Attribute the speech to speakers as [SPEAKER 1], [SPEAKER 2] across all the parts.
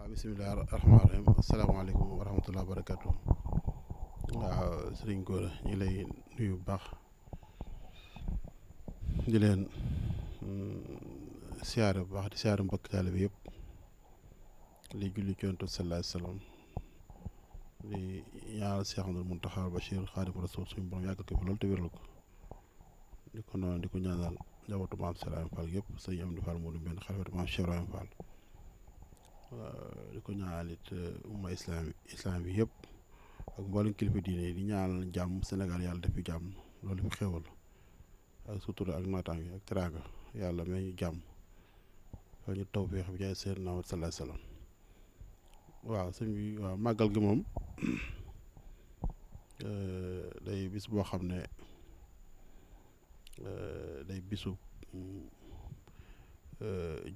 [SPEAKER 1] bisimilah rahmaani rahiim asalaamaaleykum wa rahmatulah barakatu. waaw sëriñ Gora ñu lay nuyu bu baax di leen siyaare bu baax di siyaare mbokk taalibe bi yëpp di julli ci Yonent bi sallallahu alayhi wa sallam di ñaanal Cheikh Ahmadul Muntaxa Bachir Xaadimu Rasuul suñu borom yàggal ko fi loolu te wéral ko di ko noonu di ko ñaanal njabootu maam Cheikh Ibrahima Fall yëpp sëñ Amdi Fall moo du benn xalifatu maam Cheikh Ibrahima Fall di ko ñaanal it umma islam bi yëpp ak mboolem kilifa diine yi di ñaanal jàmm Sénégal yàlla def fi jàmm loolu fi xéwal ak sutura ak naataange ak teraanga yàlla may ñu jàmm fa ñu tawfeex bi jaay seen Muhammad sallallahu alayhi wasallam. waaw sëñ bi waaw màggal gi moom day bis boo xam ne day bisu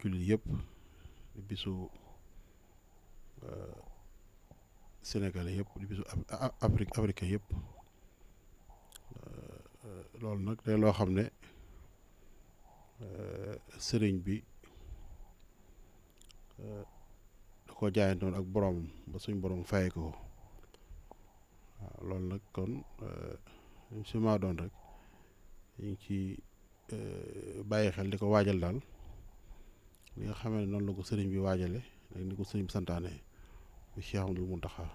[SPEAKER 1] jullit yëpp di bisu Sénégalais yëpp di bisu africain yëpp loolu nag day loo xam ne sëriñ bi da ko jaayantoon ak boroomam ba suñ boroom fayee ko waaw loolu nag kon su ma doon rek ñu ngi ci bàyyi xel di ko waajal daal li nga xam ne noonu la ko sëriñ bi waajale ak ni ko sëriñ bi santaane bu Cheikh Ahmadul Muntaxa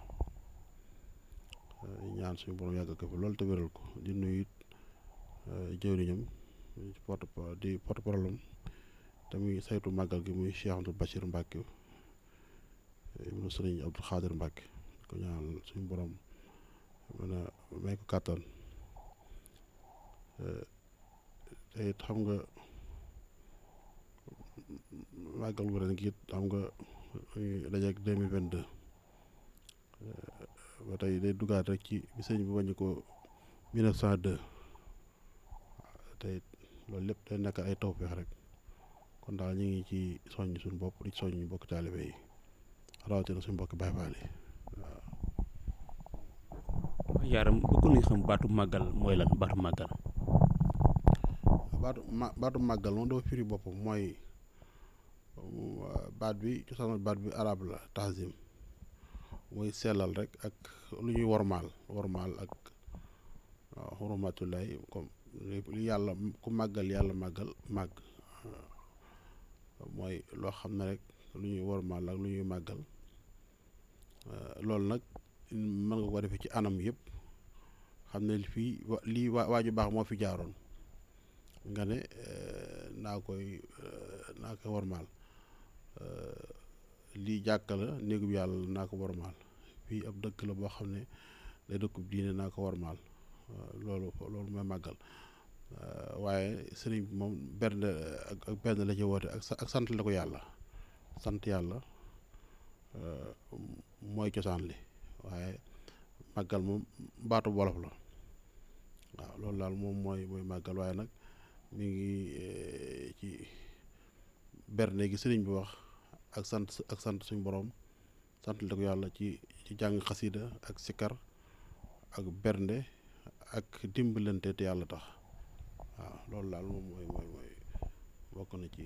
[SPEAKER 1] ñaan suñu borom yàggal ko fi loolu te wéral ko di nuyu it jëwriñam di porte-parole te muy saytu màggal gi muy Cheikh Ahmadou Bachir Mbacke ibnu sëriñ Abdou Khadir Mbacke ko ñaanal suñu borom mën a may ko kàttan te it xam nga màggal gu ren gi it xam nga dajeeg 2022 ba tey day duggaat rek ci bi sëñ bi wàññi ko 1902 tey loolu lépp day nekk ay tawfeex rek kon daal ñu ngi ci soññ suñu bopp di soññ mbokki taalibe yi rawatina suñu mbokki Baay Faal yi waaw.
[SPEAKER 2] yaaram bëgg nañ xam baatu màggal mooy lan baatu màggal.
[SPEAKER 1] baatu màggal moom dafa firi boppam mooy baat bi cosaanal baat bi arab la tahzim mooy sellal rek ak lu ñuy wormaal ak waaw xurumatullahi comme li yàlla ku màggal yàlla màgg mooy loo xam ne rek lu ñuy wormaal ak lu ñuy màggal loolu nag mën nga ko defee ci anam yëpp xam ne fii lii waaju baax moo fi jaaroon nga ne naa koy wormaal lii jàkka la néegub yàlla naa ko wormaal fii ab dëkk la boo xam ne day dëkkub diine naa ko wormaal loolu mooy màggal waaye sëriñ bi moom bernde ak benn la ci woote ak sant la ko yàlla sant yàlla mooy cosaan li waaye màggal moom baatu wolof la waaw loolu daal moom mooy màggal waaye nag mi ngi ci bernde gi sëriñ bi wax ak sant suñu borom sant la ko yàlla ci jàng xasida ak sikar ak bernde ak dimbalante te yàlla tax waaw loolu daal moom mooy bokk na ci.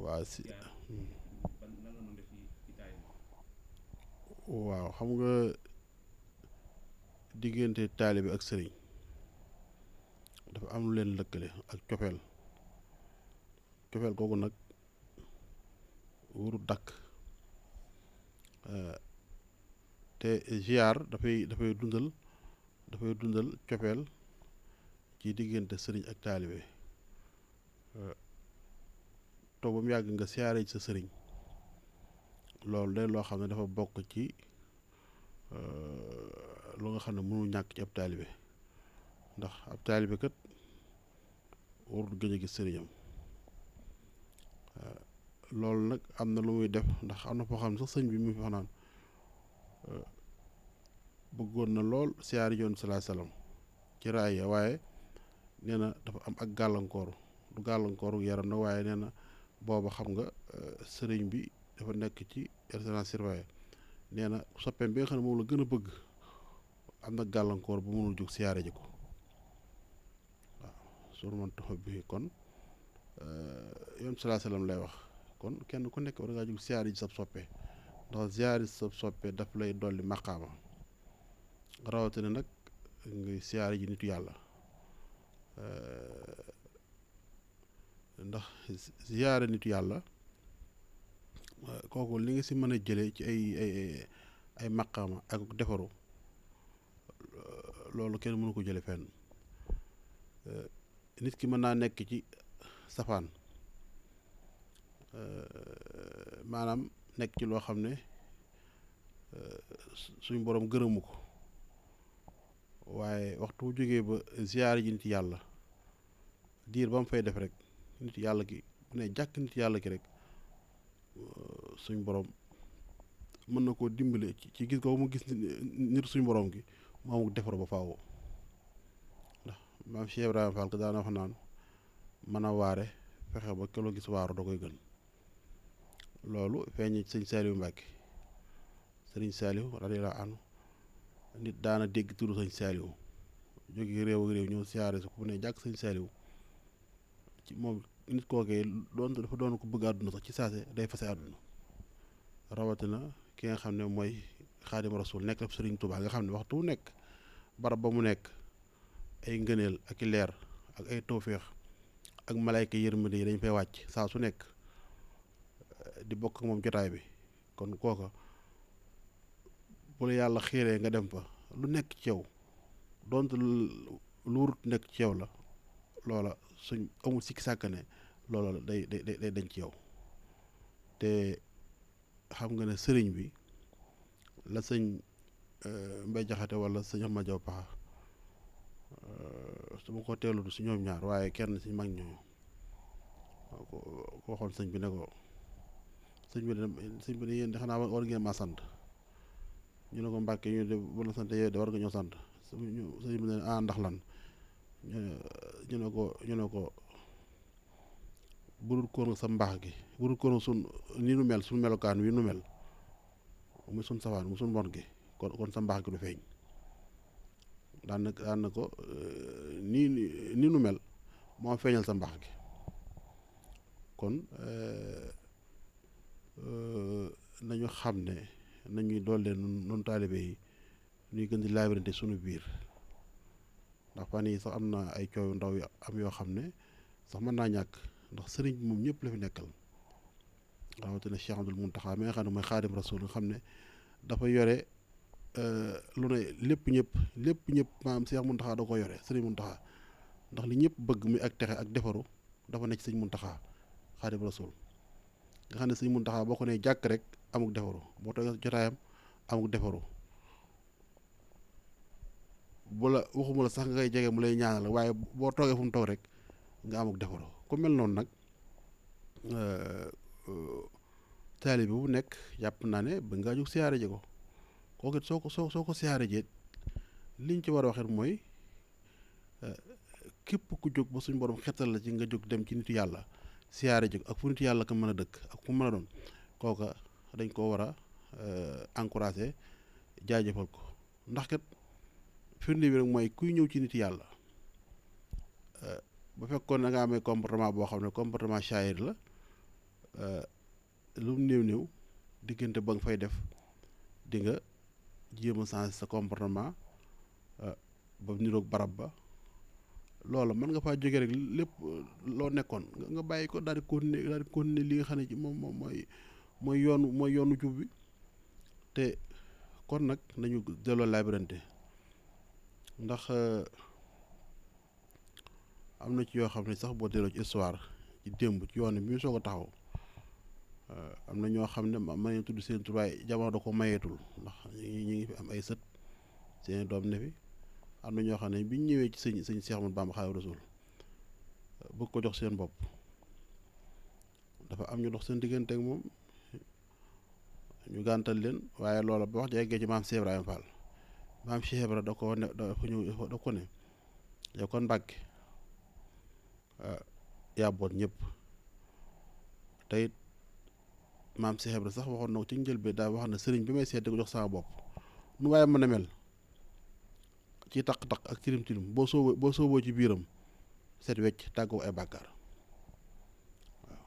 [SPEAKER 1] waaw waaw xam nga diggante taalibe ak sëriñ dafa am lu leen lëkkale ak cofeel googu nag wuru dakk te ziar dafay dundal cofeel ci diggante sëriñ ak taalibe toog ba mu yàgg nga siyaare ci sa sëriñ loolu day loo xam ne dafa bokk ci lu nga xam ne mënul ñàkk ci ab taalibe ndax ab taalibe kat warul gëj a gis sëriñam loolu nag am na lu muy def ndax am na foo xam ne sax sëñ bi mu fi wax naan bëggoon na lool siyaari yoon salaa salaam ci raaya waaye nee na dafa am ak gàllankooru du gàllankooru yaram na waaye nee na booba xam nga sëriñ bi dafa nekk ci résidence surveillée nee na soppeem bi nga xam ne moom la gën a bëgg am na gàllankoor bu mënul jóg siyaare ji ko waaw sur man taxa bi kon yoon salaa salaam lay wax kon kenn ku nekk war ngaa jóg siyaar ji sab soppe ndax siyaar ji sab soppe daf lay dolli maqaama rawatina nag nga siyaar ji nitu yàlla ndax siyaare nitu yàlla kooku li nga si mën a jëlee ci ay maqaama ak defaru loolu kenn mënu ko jële fenn nit ki mën naa nekk ci safaan maanaam nekk ci loo xam ne suñ boroom gërëmu ko waaye waxtu bu jógee ba ziyaar ji nit yàlla diir ba mu fay def rek nit yàlla ki bu ne jàkk nit yàlla ki rek suñ boroom mën na koo dimbale ci gis ko mu gis nit suñ boroom gi mu amuk defar ba faaw ndax maam Cheikh Ibrahima Fall ko daana wax naan mën a waare fexe ba kilo gis waaru da koy gën loolu feeñ sëñ Saliou Mbacke sëriñ Saliou radiyallahu anhu nit daana dégg turu sëñ Saliou jóge réew ak réew ñëw siyaare si ku ne jàkk sëñ Saliou ci moom nit kookee dafa doon ko bëgg àdduna sax ci saase day fase àdduna rawatina ki nga xam ne mooy xaadim rasul nekk ab sëriñ Tuubaa nga xam ne waxtu wu nekk barab ba mu nekk ay ngëneel ak i leer ak ay tawféex ak malayka yërmande yi dañ fay wàcc saa su nekk di bokk ak moom jotaay bi kon kooka bu la yàlla xiiree nga dem fa lu nekk ci yow donte lu wurut nekk ci yow la loola suñ amul sikki sàkk ne loola day dañ ci yow te xam nga ne sëriñ bi la sëñ Mbay Jaxate wala sëñ Ama Jaw Paxa su ma ko teelu si ñoom ñaar waaye kenn si mag ñooñu ko waxoon sëñ bi ne ko sëñ bi ne yéen de xanaa war ngeen maa sant ñu ne ko Mbàkke ñu de bu la sant yow de war nga ñoo sant sëñ bi ne ndax lan ñu ne ko burul koon sa mbaax gi burul koon sun ni nu mel suñ melokaan wi nu mel muy sun safaan mu sun mbon gi kon sa mbaax gi du feeñ daan na ko ni nu mel moo feeñal sa mbaax gi kon nañu xam ne nañuy doole nun taalibe yi ñuy gën di laabirante sunu biir ndax fan yi sax am na ay coow yu ndaw yu am yoo xam ne sax mën naa ñàkk ndax sëriñ bi moom ñëpp la fi nekkal rawatina Cheikh Abdoul Mountakha mi nga xam ne mooy xaadim rasul nga xam ne dafa yore lu ne lépp ñëpp maanaam Cheikh Mountakha da ko yore sëriñ Mountakha ndax li ñëpp bëgg muy ak texe ak defaru dafa nekk sëñ Mountakha xaadim rasul nga xam ne sëñ Mountakha boo ko nee jàkk rek amuk defaru boo toogee jotaayam amuk defaru bu la waxuma la sax nga koy jege mu lay ñaanal waaye boo toogee fu mu toog rek nga amuk defaru ku mel noonu nag taalibe bu nekk jàpp naa ne ba ngaa jóg siyaare ji ko kooku it soo ko siyaare ji liñ ci war a waxee mooy képp ku jóg ba suñ borom xetal la ci nga jóg dem ci nitu yàlla siyaare ji ko ak fu nitu yàlla ka mën a dëkk ak fu mën a doon kooka dañ koo war a encourager jaajëfal ko ndax kat firnde bi rek mooy kuy ñëw ci nit yàlla bu fekkoon da nga amee comportement boo xam ne comportement shaayir la lu mu néew diggante ba nga fay def di nga jéem a changer sa comportement ba niroog barab ba loolu mën nga faa jóge rek lépp loo nekkoon nga bàyyi ko daal di continuer li nga xam ne ci moom mooy yoonu jub bi te kon nag nañu delloo laabirante ndax am na ci yoo xam ne sax boo delloo ci histoire ci démb ci yoon bi mu soog a taxaw am na ñoo xam ne ma nañu tudd seen tur waaye jamono da ko mayeetul ndax ñu ngi fi am ay sët seen doom ne fi am na ñoo xam ne bi ñu ñëwee ci sëñ Cheikh Ahmadou Bamba Xaadimu Rasuul bëgg ko jox seen bopp dafa am ñu dox seen diggante ak moom ñu gàntal leen waaye loola ba wax ja eggee ci maam Cheikh Ibrahima Fall maam Cheikh Ibrahima da ko ne da ko ne yow kon Mbàkke yaa boot ñëpp te it maam Cheikh Ibrahima sax waxoon na ko ci njëlbeen daal wax na sëriñ bi may seet di ko jox sama bopp nu waaye mën a mel ci taq-taq ak tilim-tilim boo sooboo ci biiram set wecc tàggoo ay bàkkaar waaw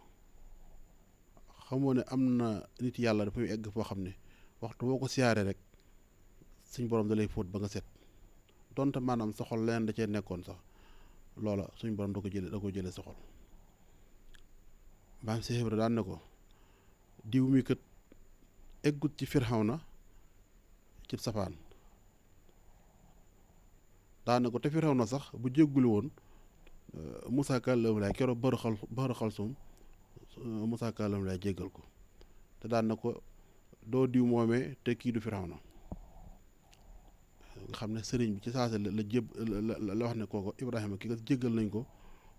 [SPEAKER 1] xamoo ne am na nit yàlla dafa egg foo xam ne waxtu boo ko siyaaree rek suñ borom da lay fóot ba nga set donte maanaam sa xol leneen da cee nekkoon sax loola suñ borom da ko jëlee sa xol maam Seex Ibra daan ne ko diw mi kat eggut ci Firawna ci safaan daan ne ko te Firawna sax bu jégguli woon Musaa kàllam laay keroog bëru xalsum Musaa kàllam laay jéggal ko te daan na ko doo diw moomee te kii du Firawna nga xam ne sëriñ bi ci saase la wax ne kooko Ibrahima ki nga jéggal nañ ko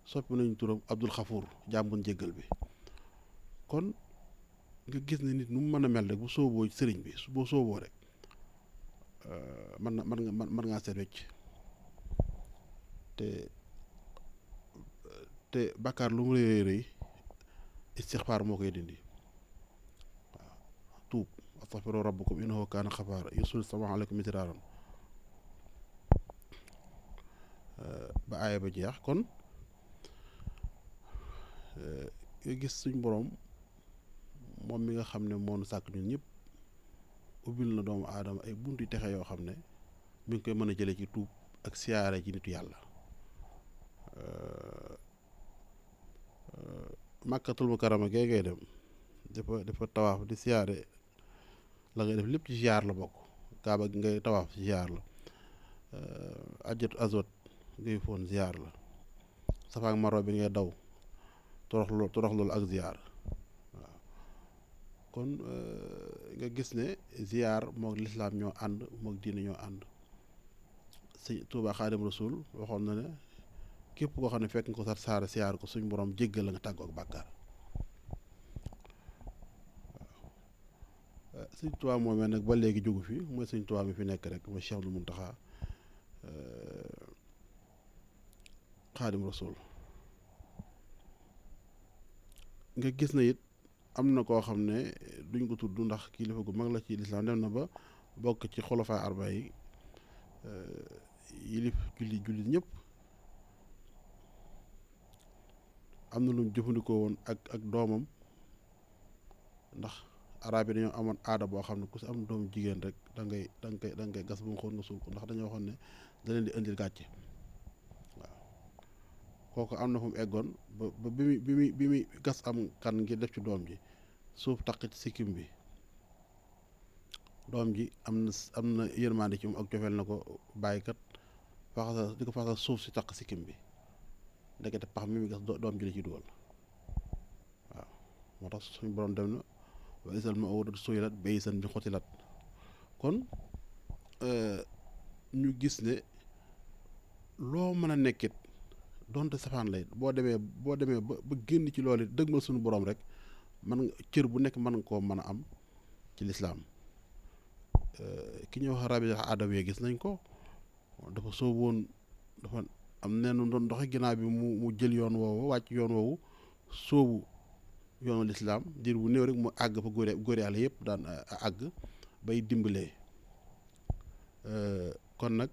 [SPEAKER 1] soppi nañ turam Abdul Xafuur jàmbun jéggal bi kon nga gis ne nit nu mu mën a mel rek bu sooboo sëriñ bi boo sooboo rek mën ngaa seet wecc te bàkkaar lu mu rëy rëy istixfaar moo koy dindi waaw tuub astaghfiru rabbakum innahu kaana xafaara yursilu samaa aleykum midraaran ba aaya ba jeex kon nga gis suñ boroom moom mi nga xam ne moo nu sàkk ñun ñëpp ubbil na doomu aadama ay buntu texe yoo xam ne mi ngi koy mën a jële ci tuub ak siyaare ci nitu yàlla màkkatul mukarrama gee ngay dem dafa tawaaf di siyaare la ngay def lépp ci ziar la bokk kaaba gi ngay tawaaf ziar la ajjatu azot ngay foon ziar la safa ak marwa bi ngay daw torox loolu ak ziar waaw kon nga gis ne ziar mook lislaam ñoo ànd mook diine ñoo ànd sëñ Tuubaa Xaadim Rasuul waxoon na ne képp koo xam ne fekk nga ko sar saara siyaar ko suñ borom jéggal la nga tàggoo ak bàkkaar waaw sëñ Tuubaa moomee nag ba léegi jógu fi mooy sëñ Tuubaa mi fi nekk rek mooy Cheikh Muntaxa Xaadim Rasuul nga gis na it am na koo xam ne duñ ko tudd ndax kilifa gu mag la ci lislaam dem na ba bokk ci xulafaa arba yi yilif jullit ñëpp am na lu mu jëfandikoo woon ak doomam ndax arab yi dañoo amoon aada boo xam ne ku si am doomu jigéen rek da ngay gas bu mu xool nga suul ko ndax dañoo waxoon ne da leen di indil gàcce waaw kooku am na fu mu eggoon ba bi muy gas am kan ngir def ci doom ji suuf taq ci sikkim bi doom ji am na yërmande ci moom ak cofeel na ko bàyyi kat di ko faxasal suuf si taq sikkim bi ndekete pax mi gas doom ji la ci dugal waaw moo tax suñu borom dem na wa isal ma awdatu suyilat ba isan bi xotilat kon ñu gis ne loo mën a nekkit donte safaan lay boo demee ba génn ci loolu dëgg ma suñu borom rek man nga cër bu nekk mën nga koo mën a am ci lislaam ki ñuy wax rabi adawiya gis nañ ko dafa sooboon dafa am neenu doon doxe ginnaaw bi mu jël yoon woowu wàcc yoon woowu soobu yoonu lislaam diir bu néew rek mu àgg fa góor yàlla yëpp daan àgg bay dimbalee kon nag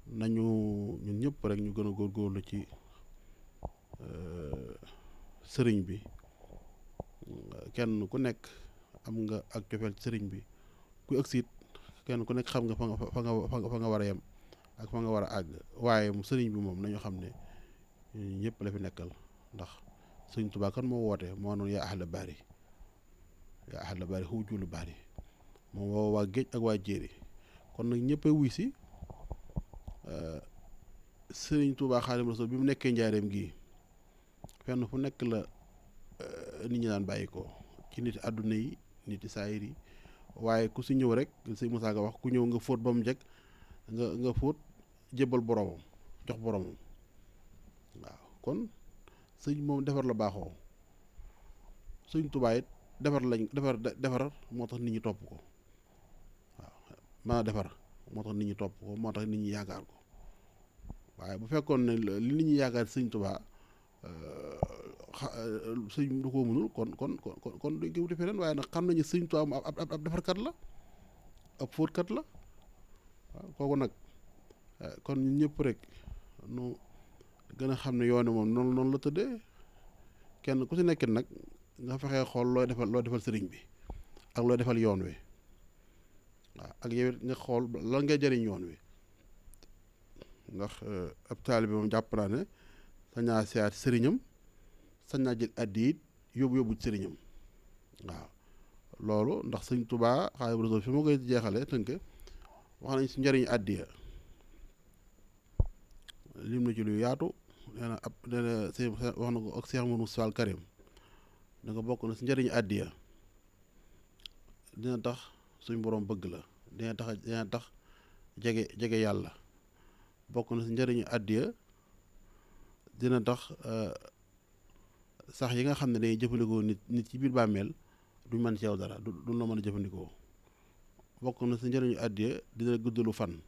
[SPEAKER 1] nañu ñun ñëpp rek ñu gën a góorgóorlu ci sëriñ bi kenn ku nekk am nga ak cofeel sëriñ bi ku ëgsit kenn ku nekk xam nga fa nga war a yem ak fa nga war a àgg waaye mu sëriñ bi moom nañu xam ne ñëpp la fi nekkal ndax sëriñ Tuubaa kan moo woote moo noonu yaa ahla bari xu julu bari moom woo waa géej ak waa jéeri kon nag ñëpp a wuy si sëriñ Tuubaa Xaadimu Rasuul bi mu nekkee njaareem gii fenn fu nekk la nit ñi daan bàyyi ko ci nit àdduna yi nit saayir yi waaye ku si ñëw rek sëñ Musaa Ka wax ku ñëw nga fóot ba mu jekk nga fóot jébbal boromam jox boromam waaw kon sëñ moom defar la baaxoo sëñ Tuubaa it defar moo tax nit ñi topp ko waaw mën a defar moo tax nit ñi topp ko moo tax nit ñi yaakaar ko waaye bu fekkoon ne li nit ñi yaakaar sëñ Tuubaa sëñ du ko mënul kon duñ ko wuti feneen waaye nag xam nañu sëñ Tuubaa ab defarkat la ab fóotkat la waaw kooku nag kon ñun ñëpp rek nu gën a xam ne yoone moom noonu la tëddee kenn ku si nekkit nag nga fexee xool loo defal sëriñ bi ak loo defal yoon wi waaw ak yow it nga xool lan ngay jëriñ yoon wi ndax ab taalibe moom jàpp naa ne sañ naa seet sëriñam sañ naa jël addi it yóbbu ci sëriñam waaw loolu ndax sëñ Tuubaa Xaadimu Rasuul fi ma koy jeexale tënk wax nañ si njëriñu addiya lim na ci lu yaatu nee na wax na ko ak Cheikh Moussa Al Karim da nga bokk na si njëriñu addiya dina tax suñ borom bëgg la dina tax jege yàlla bokk na si njëriñu addiya dina tax sax yi nga xam ne dañuy jëfandikoo nit ci biir bàmmeel duñ mën ci yow dara duñ la mën a jëfandikoo bokk na si njëriñu addiya dina guddalu fan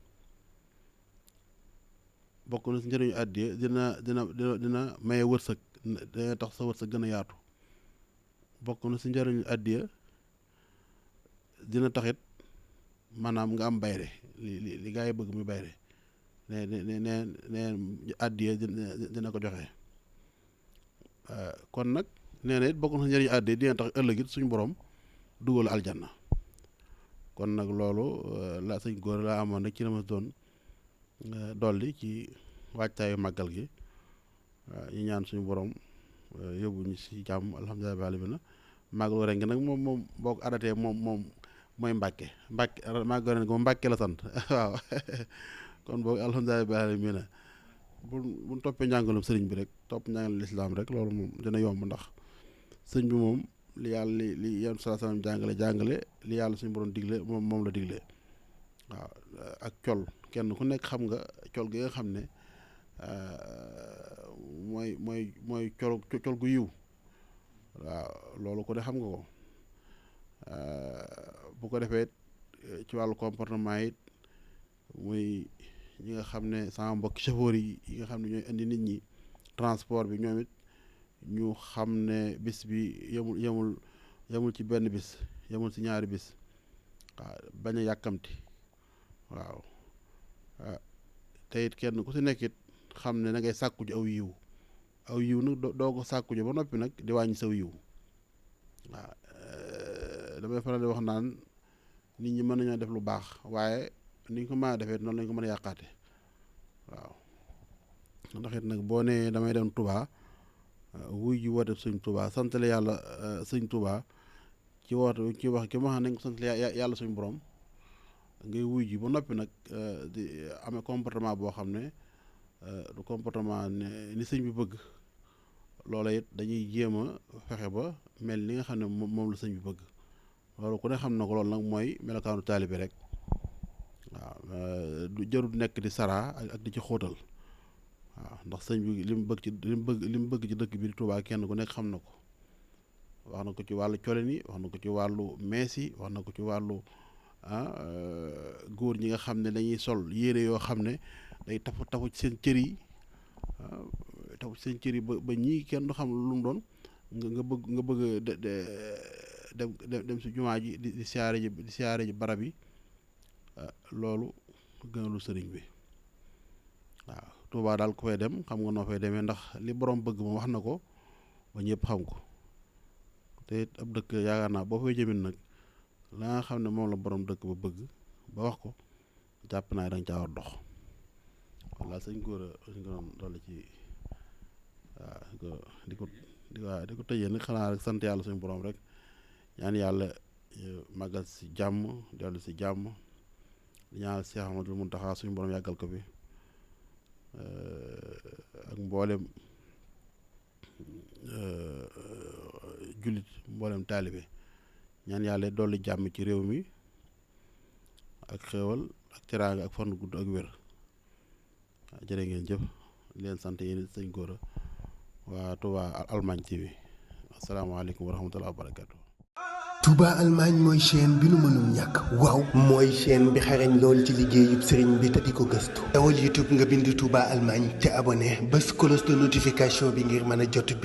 [SPEAKER 1] bokk na si njëriñu addiya dina maye wërsëg dina tax sa wërsëg gën a yaatu bokk na si njëriñu addiya dina taxit maanaam nga am bayre li gaa yi bëgg muy bayre ne addiya dina ko joxe kon nag nee na it bokk na si njëriñu addiya dina tax ëllëg it suñu borom dugal aljanna kon nag loolu la sëñ góor laa amoon rek ci la ma doon dolli ci waajtaayu màggal gi waaw ñu ñaan suñu borom yóbbu ñu si jàmm alhamdulilah baali bi na màggal ren gi nag moom boo ko arrêté moom mooy Mbàkke màggal ren gi moom Mbàkke la sant waaw kon boobu alhamdulilah baali bi na bu toppee njàngalum sëriñ bi rek topp njàngalum lislaam rek loolu moom dina yomb ndax sëriñ bi moom li yàlla li yonent sallallahu alayhi wasallam jàngale li yàlla suñu borom digle moom la digle waaw ak col kenn ku nekk xam nga col gi nga xam ne mooy col gu yiw waaw loolu ko de xam nga ko bu ko defee ci wàllu comportement it muy ñi nga xam ne sama mbokk chauffeur yi nga xam ne ñooy indi nit ñi transport bi ñoom it ñu xam ne bis bi yemul ci benn bis yemul ci ñaari bis waaw bañ a yàkkamti waaw te it kenn ku si nekk it xam ne na ngay sàkku ji aw yiw nag doo ko sàkku ji ba noppi nag di wàññi saw yiw waaw damay faral di wax naan nit ñi mën nañoo def lu baax waaye ni ñu ko mën a defee noonu lañ ko mën a yàqaate waaw ndax it nag boo nee damay dem Touba wuy ji woote sëñ Touba santale yàlla sëñ Touba ci woote ci wax ki ma xam nañ ko santale yàlla suñ borom ngay wuy ji ba noppi nag di amee comportement boo xam ne du comportement ni sëñ bi bëgg loola it dañuy jéem a fexe ba mel ni nga xam ne moom la sëñ bi bëgg loolu ku ne xam na ko loolu nag mooy melokaanu taalibe rek waaw du jarul nekk di saraa ak di ci xóotal waaw ndax sëñ bi li mu bëgg ci dëkk bi di Touba kenn ku nekk xam na ko wax na ko ci wàllu colin yi wax na ko ci wàllu mees yi wax na ko ci wàllu góor ñi nga xam ne dañuy sol yére yoo xam ne day tafu ci seen cër yi tafu ci seen cër yi ba ñii kenn du xam lu mu doon nga bëgg dem si jumaa ji di siyaare ji barab yi loolu gënalu sëriñ bi waaw Touba daal ku fay dem xam nga noo fay demee ndax li borom bëgg moom wax na ko ba ñëpp xam ko te it ab dëkk yaakaar naa boo fay jëmin nag la nga xam ne moom la borom dëkk ba bëgg ba wax ko jàpp naa da nga caa war dox walla sëñ góor a suñ ko doon dolli ci waaw di ko tëjee nag xanaa rek sant yàlla suñu borom rek ñaan yàlla màggal si jàmm dellu si jàmm di ñaanal Cheikh Ahmadou Mountakha suñu borom yàggal ko fi ak mboolem jullit mboolem taalibe ñaan yàlla dolli jàmm ci réew mi ak xéewal ak teraanga ak fan gudd ak wér waaw jërë ngeen jëf leen sant yéen sëñ Gora waa Touba Allemagne TV asalaamaaleykum wa rahmatulah wa barakatu
[SPEAKER 3] Touba Allemagne mooy chaîne bi nu mënul ñàkk waaw mooy chaîne bi xarañ lool ci liggéeyub sëriñ bi te di ko gëstu dawal YouTube nga bind Touba Allemagne te abonné bés cloche de notification bi ngir mën a jot